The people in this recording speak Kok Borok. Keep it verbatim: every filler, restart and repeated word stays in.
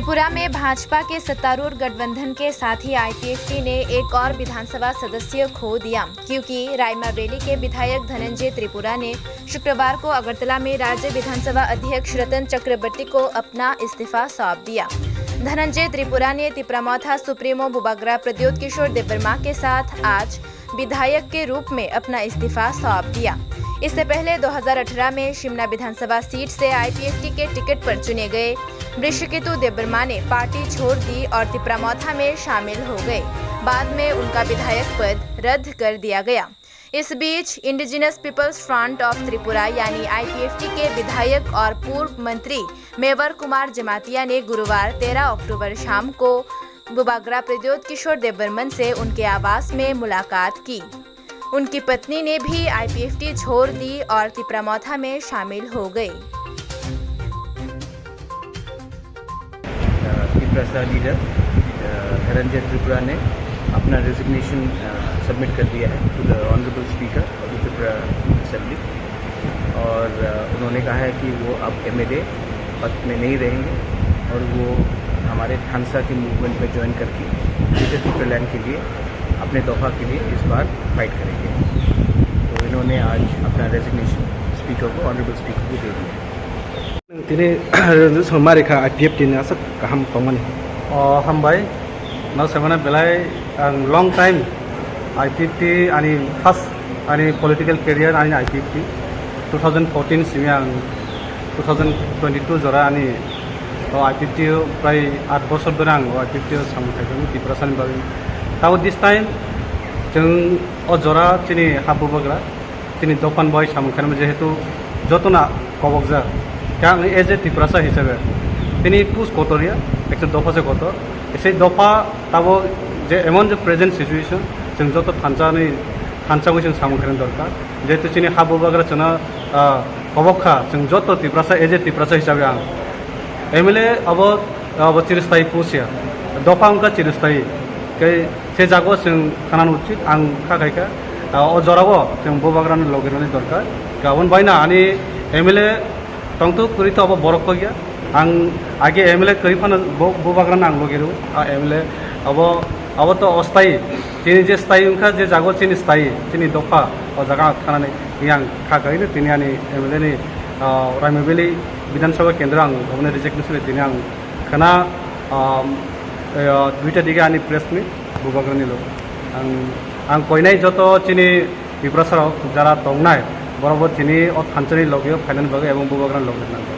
त्रिपुरा में भाजपा के सत्तारूढ़ गठबंधन के साथ ही आईपीएफटी ने एक और विधानसभा सदस्य खो दिया, क्योंकि रायमा वैली के विधायक धनंजय त्रिपुरा ने शुक्रवार को अगरतला में राज्य विधानसभा अध्यक्ष रतन चक्रवर्ती को अपना इस्तीफा सौंप दिया। धनंजय त्रिपुरा ने तिपरामोथा सुप्रीमो बुबाग्रा प्रद्योत किशोर देबबर्मा के साथ आज विधायक के रूप में अपना इस्तीफा सौंप दिया। इससे पहले दो हज़ार अठारह में शिमला विधानसभा सीट से आईपीएफटी के टिकट पर चुने गए वृषकेतु देबबर्मा ने पार्टी छोड़ दी और तिपरामोथा में शामिल हो गए। बाद में उनका विधायक पद रद्द कर दिया गया। इस बीच indigenous peoples front of Tripura यानी आईपीएफटी के विधायक और पूर्व मंत्री मेवर कुमार जमातिया ने गुरुवार तेरह अक्टूबर शाम को बुबाग्रा प्रद्योत किशोर देबबर्मन से उनके आवास में मुलाकात की। उनकी पत्नी ने भी आईपीएफटी छोड़ दी और तिपरामोथा में शामिल हो गई। तिपरासा लीडर धनंजय त्रिपुरा ने अपना रेजिग्नेशन सबमिट कर दिया है to the honorable speaker of the Tripura Assembly। और उन्होंने कहा है कि वो अब एमएलए पद में नहीं रहेंगे और वो हमारे थानसा के मूवमेंट में ज्वाइन करके ग्रेटर टिपरालैंड के लिए अपने दफा के लिए इस बार फाइट करेंगे। तो इन्होंने आज अपना रेजिग्नेशन स्पीकर को, ऑनरेबल स्पीकर को दे दिया। Tini resolution mari kha I P F T ni aswk kaham tongmani. O hambai, no samana belai ang long time I P F T ani first ani political career ani I P F T two thousand fourteen simi ang two thousand twenty-two jora ani o I P F T o prai aat bosor dhore ang o I P F T o samung khai tongo Tiprasani bagwi. Tabo this time chwng o jora chini ha bubagra chini dophan bai samung khainai jehetu jotono kobokjak. Khe ang as a Tiprasa hisabe tini pus kotor ya, ekta dopha se kotor. Sei dopha tabo je emon je present situation, chwng joto thansa ni thansa bai chwng samung khainai dorkar. Jehetu chini ha bubagra chwngno kobok kha, chwng joto Tiprasa as a Tiprasa hisabe ang M L A abo abo chiristai pusia, dopha wngkha chiristai. Khe se jago chwng khanani uchit ang kha khaikha. O jorao chwng bubagrani logi rwni dorkar. Aboni baino ani M L A tongthok kwrwi to abo borok kokya. Ang age M L A kwrwi phano bubagrano ang logi rw. A M L A abo abo to ostai chini je stai wngkha, je jago chini stai chini dopha o jaga ang khanani yang kha khaino tini ani M L A ni Raima Valley Bidhan Sabha Kendro ang oboni reject ni sile tini ang khana duita dige ani press meet bubagrani logo. Ang koinai joto chini Tiprasa rok jara tongnai borok bo tini o thansani logi o phainani bagwi ebong bubagrani logi nango.